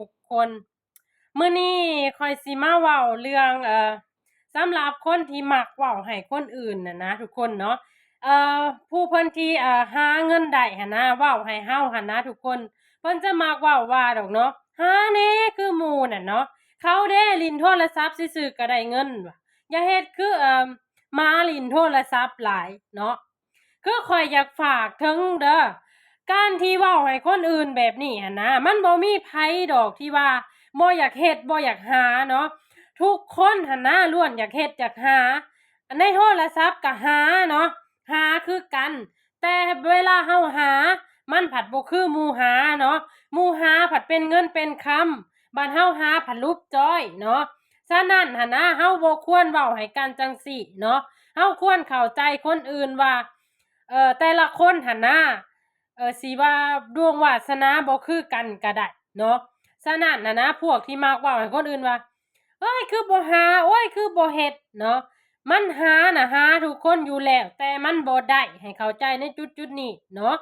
ທຸກຄົນ. ມື້ນີ້ຂ້ອຍຊິມາເວົ້າເລື່ອງ ເອີ ສຳລັບຄົນທີ່ມັກເວົ້າໃຫ້ຄົນອື່ນນະນະທຸກຄົນເນາະ, ເອີ ຜູ້ເພິ່ນທີ່ ເອີ ຫາເງິນໄດ້ຫັ້ນນະ ເວົ້າໃຫ້ເຮົາຫັ້ນນະທຸກຄົນ, ເພິ່ນຈະມັກເວົ້າວ່າດອກເນາະ, ຫາແດ່ຄືໝູ່ນັ້ນເນາະ, ເຂົາເດ້ຫຼິ້ນໂທລະສັບຊື່ໆກໍໄດ້ເງິນວ່າ, ຢ່າເຮັດຄື ເອີ ໝາຫຼິ້ນໂທລະສັບຫຼາຍເນາະ. ຄືຂ້ອຍຢາກຝາກເຖິງເດີ, ການທີ່ເວົ້າໃຫ້ຄົນອື່ນແບບນີ້ຫັ້ນນະ ມັນບໍ່ມີໃຜດອກທີ່ວ່າບໍ່ຢາກເຮັດ ບໍ່ຢາກຫາເນາະ, ທຸກຄົນຫັ້ນນະລ້ວນຢາກເຮັດຢາກຫາ, ໃນໂທລະສັບກໍຫາເນາະ ຫາຄືກັນ, ແຕ່ເວລາເຮົາຫາ ມັນພັດບໍ່ຄືໝູ່ຫາເນາະ, ໝູ່ຫາພັດເປັນເງິນເປັນຄຳ, ບາດເຮົາຫາພັດຫຼຸບຈ້ອຍເນາະ. ສະນັ້ນຫັ້ນນະ ເຮົາບໍ່ຄວນເວົ້າໃຫ້ກັນຈັ່ງຊີ້ເນາະ, ເຮົາຄວນເຂົ້າໃຈຄົນອື່ນວ່າ ເອີ ແຕ່ລະຄົນຫັ້ນນະ ເອີ ຊິວ່າດວງວາສະໜາບໍ່ຄືກັນກໍໄດ້ເນາະ. ສະນັ້ນຫັ້ນນະ ພວກທີ່ມັກເວົ້າໃຫ້ຄົນອື່ນວ່າ ໂອ້ຍ ຄືບໍ່ຫາ ໂອ້ຍ ຄືບໍ່ເຮັດເນາະ, ມັນຫານະ ຫາທຸກຄົນຢູ່ແລ້ວ ແຕ່ມັນບໍ່ໄດ້, ໃຫ້ເຂົ້າໃຈໃນຈຸດໆນີ້ເນາະ.